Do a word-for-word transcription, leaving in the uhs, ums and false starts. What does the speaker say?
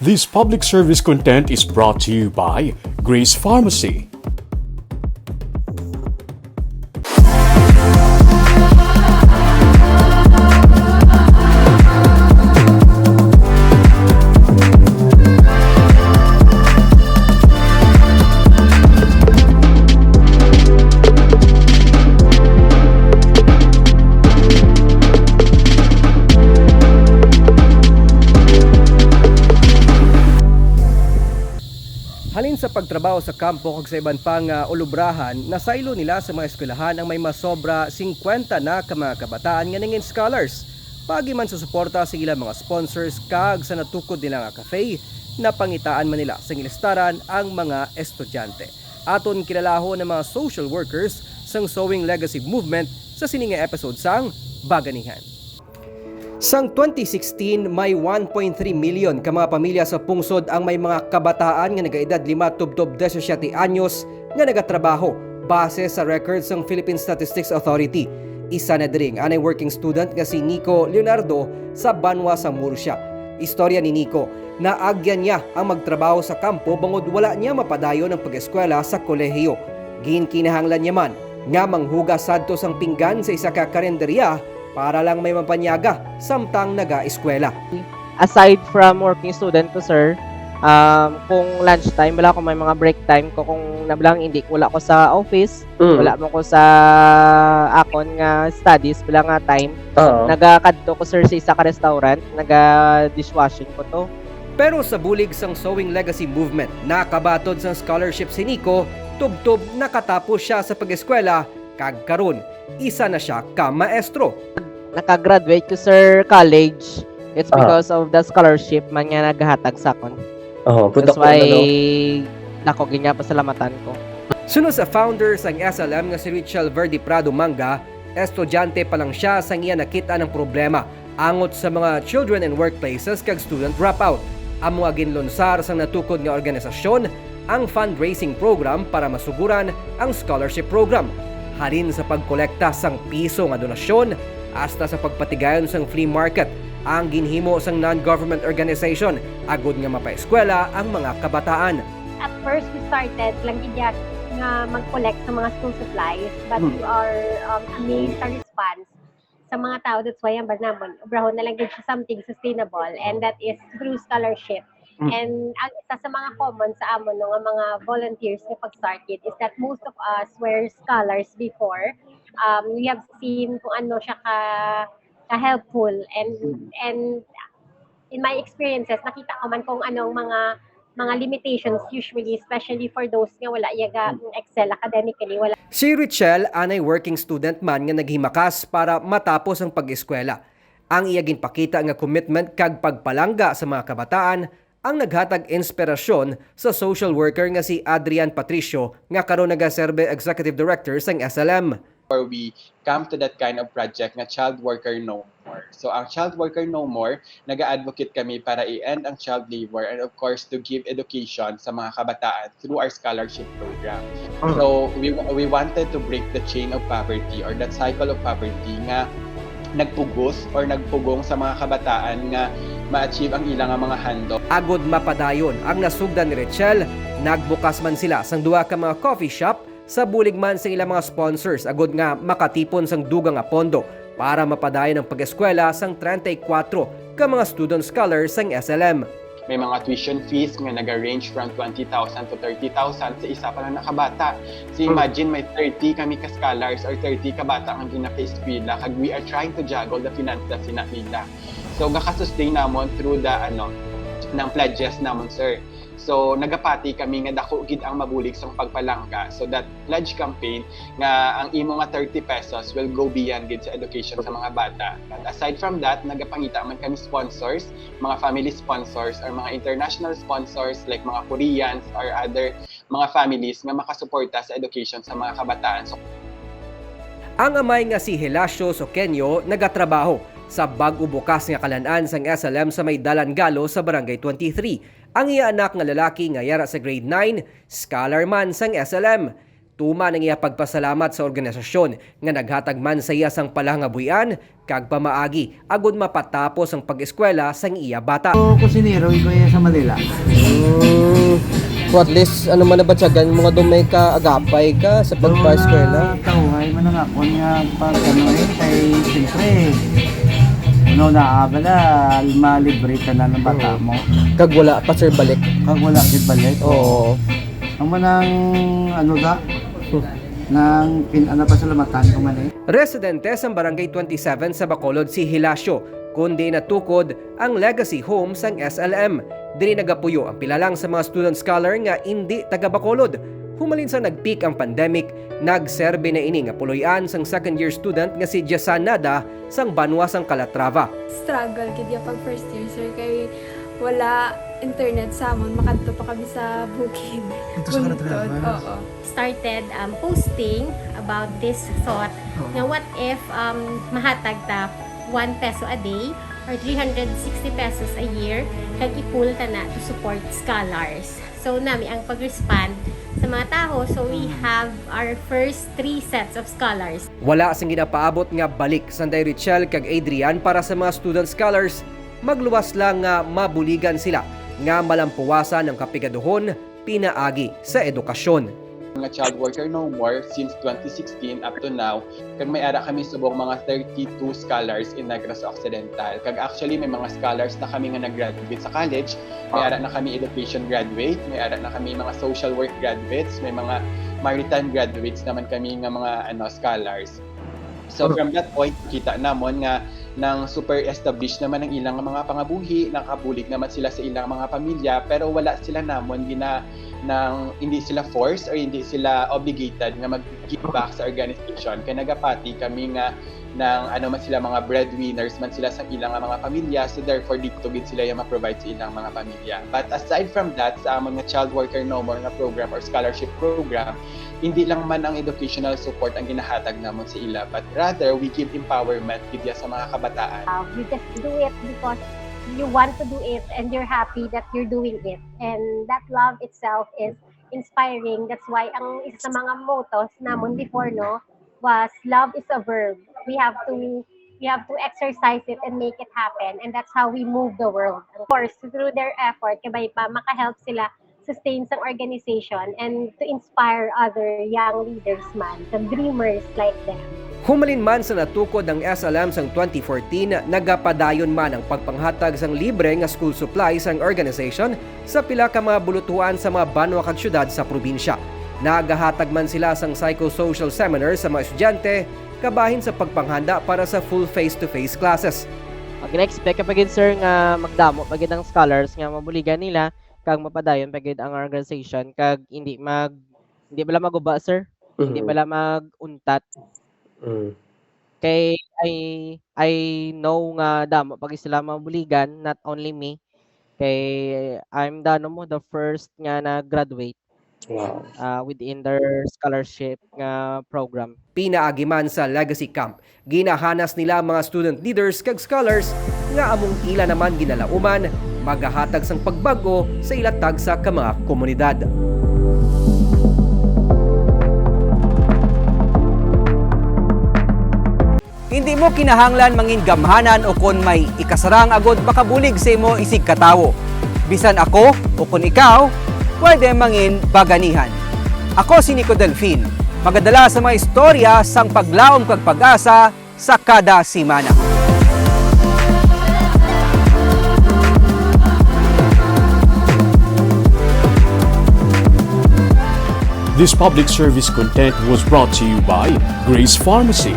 This public service content is brought to you by Grace Pharmacy. Halin sa pagtrabaho sa kampo kag sa iban pa nga ulubrahan, nasaylo nila sa mga eskwelahan ang may masobra singkwenta na ka mga kabataan nga nangin scholars. Paagi man sa suporta sa ilang mga sponsors kag sa natukod nila nga cafe, napangitaan man nila sa ilistaran ang mga estudyante. Aton kilalahon ang mga social workers sang Sewing Legacy Movement sa sini nga episode sang Baganihan. Sang twenty sixteen, may one point three million ka mga pamilya sa pungsod ang may mga kabataan nga nagaedad lima tubtob disisiete anyos nga nagatrabaho, base sa records sang Philippine Statistics Authority. Isa na diri ang anay working student nga si Nico Leonardo sa banwa sa Murcia. Istorya ni Nico, naagyan niya ang magtrabaho sa kampo bangod wala niya mapadayon ang pag-eskwela sa kolehiyo. Ginkinahanglan niya man nga manghugas sadto sang pinggan sa isa ka karinderya para lang may mapanyaga samtang nagaeskwela. Aside from working student ko, sir, um, kung lunch time, wala ko, may mga break time ko, kung nablang, hindi, wala ko sa office, Mm. wala mo ko sa akon nga studies, wala nga time. Oo. Nagakadto ko, sir, sa isa ka restaurant, naga-dishwashing ko to. Pero sa bulig sang Sewing Legacy Movement, nakabaton sang scholarship si Nico, tubtob nakatapos siya sa pag-eskwela, kag karon, isa na siya ka maestro. Nakagraduate ko, sir, college. It's Ah. because of the scholarship man nga naghatag sa akon. Oh, That's why, dako gid nga pasalamatan ko. Suno sa founder sang S L M nga si Richel Verde Prado Manga, estudyante pa lang siya sang iya nakit-an ang problema angot sa mga children in workplaces kag student dropout. Amo nga ginlunsar sang natukod nga organisasyon ang fundraising program para masuguran ang scholarship program. Halin sa pagkolekta sang piso nga donasyon hasta sa pagpatigayon sang flea market ang ginhimo sang non-government organization agud nga mapaeskwela ang mga kabataan. At first, we started lang gid nga mag-collect sa mga school supplies, but Hmm. we are, um, amazed sa response sa mga tao. That's why ang namon, obrahon na lang gid siya something sustainable, and that is through scholarship. Mm. And ang isa sa mga common sa amon, no, nga mga volunteers nga pag-start gid is that most of us were scholars before. Um, we have seen kung ano siya ka, ka-helpful, and, Mm. and in my experiences, nakita ko man kung anong mga, mga limitations usually, especially for those nga wala yaga Hmm. excel academically, wala. Si Richel, anay working student man nga naghimakas para matapos ang pag-eskwela. Ang iya ginpakita nga commitment kag pagpalangga sa mga kabataan ang naghatag inspirasyon sa social worker nga si Adrian Patricio, nga karon nagaserbe executive director sang S L M. Or we come to that kind of project nga Child Worker No More. So, ang Child Worker No More, nag-a-advocate kami para i-end ang child labor and, of course, to give education sa mga kabataan through our scholarship program. Mm. So, we, we wanted to break the chain of poverty or that cycle of poverty nga nagpugos or nagpugong sa mga kabataan nga ma-achieve ang ila nga mga handom. Agud mapadayon ang nasugdan ni Rachel, nagbukas man sila sang duha ka mga coffee shop sa bulig man sang ilang mga sponsors agud nga makatipon sang dugang nga pondo para mapadayon ang pag-eskwela sang treinta y cuatro ka mga student scholars sang S L M. May mga tuition fees nga naga-range from twenty thousand to thirty thousand sa isa pa lang na kabata. So, Hmm. imagine may thirty kami ka scholars or thirty ka bata nga ginakaeskwela, kag we are trying to juggle the finances sina nila. So, gaka-sustain namon through the, ano, ng pledges namon, sir. So, nagapati kami nga dako gid ang mabulig sang pagpalangga. So, that pledge campaign nga ang imo nga thirty pesos will go beyond gid sa education sa mga bata. And aside from that, nagapangita man kami sponsors, mga family sponsors, or mga international sponsors like mga Koreans or other mga families nga makasuporta sa education sa mga kabataan. So, ang amay nga si Helacio Soqueño nagatrabaho sa bag-o bukas nga kalan-an sang S L M sa may Dalan Galo sa Barangay twenty-three. Ang iya anak nga lalaki nga yara sa grade nine, scholar man sang S L M. Tuman ang iya pagpasalamat sa organisasyon nga naghatag man sa iya sang palangabuhian kag pamaagi agud mapatapos ang pag-eskwela sang iya bata. So, kusinero ko iya sa Manila. Mm. So, at least, ano man nabatyagan mo nga doon may kaagapay ka sa pagpa-eskwela? Doon na tawhay man ang akon nga pag, ano, eh, kay siyempre, ano, naabala, malibre ka na ng bata mo. Kag wala pa, sir, balik? Kag wala, sir, balik. Oo. Amo nang, ano da, nang pin-, ano, pasalamatan ko man eh. Residente sang Barangay twenty-seven sa Bacolod si Hilacio, kundi natukod ang legacy home sang S L M. Diri nagapuyo ang pila lang sa mga student scholar nga indi taga Bacolod. Humalin sa nag-peak ang pandemic, nagserbi na ini nga puloy-an sang second year student nga si Jasan Nada sang banwa sang Calatrava. Struggle gid ya pag first year, sir, kay wala internet sa amon, makadto pa kami sa bukid. Dito sa Calatrava? Bundod, oo. Started, um, posting about this thought nga what if, um, mahatag ta one peso a day or three hundred sixty pesos a year kag i-pool ta na to support scholars. So, nami ang pag-respond sa mga tawo. So, we have our first three sets of scholars. Wala sing ginapaabot nga balik sanday Richelle kag Adrian para sa mga student scholars. Magluwas lang nga mabuligan sila nga malampuwasan ang kapigaduhon pinaagi sa edukasyon. Mga child worker no more since twenty sixteen up to now, kag may ara kami subong mga thirty-two scholars in Negros Occidental. Kag actually, may mga scholars na kami nga nag-graduate sa college, may ara na kami education graduate, may ara na kami mga social work graduates, may mga maritime graduates naman kami nga mga, ano, scholars. So, from that point, kita namon nga nang super established naman ang ilang mga pangabuhi, nakabulig naman sila sa ilang mga pamilya, pero wala sila namon gina-, nang, hindi sila forced or hindi sila obligated nga mag-give back sa organization. Kay nagapati kami nga nang, ano man sila, mga breadwinners man sila sa ilang mga pamilya, so therefore dito gid sila yung ma-provide sa ilang mga pamilya. But aside from that, sa amon nga Child Worker No More nga program or scholarship program, hindi lang man ang educational support ang ginahatag namon sa ila, but rather we give empowerment gid ya sa mga kabataan. Uh, we just do it because you want to do it and you're happy that you're doing it. And that love itself is inspiring. That's why ang isa sa mga mottos namon before, no, was love is a verb. We have to, we have to exercise it and make it happen. And that's how we move the world. Of course, through their effort, kabay pa, makahelp sila sustain sang organization and to inspire other young leaders man, the dreamers like them. Humalin man sa natukod ang S L M sang twenty fourteen, nagapadayon man ang pagpanghatag sang libre nga school supplies sang organization sa pila ka mga bulutuan sa mga banwa kag syudad sa probinsya. Nagahatag man sila sang psychosocial seminar sa mga estudyante kabahin sa pagpanghanda para sa full face-to-face classes. Ang gina-expect ka pa gid, sir, nga magdamo pa gid ang scholars nga mabuligan nila kag mapadayon pa gid ang organization kag hindi mag-, hindi bala maguba, sir. Hindi Mhm. bala mag-untat. Mm. Kay I, I know nga damo pa gid sila mabuligan, not only me. Kay I'm the, ano mo, the first nga nag-graduate, Wow. ah, within their scholarship nga program. Pinaagi man sa Legacy Camp, ginahanas nila ang mga student leaders kag scholars nga among ila naman ginalauman, magahatag sang pagbag-o sa ila tagsa ka mga komunidad. Hindi mo kinahanglan mangin gamhanan o kon may ikasarang agod makabulig sa imo isigkatawo. Bisan ako o kon ikaw, pwede mangin baganihan. Ako si Nico Delfin, magadala sa mga istorya sang paglaom kag pag-asa sa kada semana. This public service content was brought to you by Grace Pharmacy,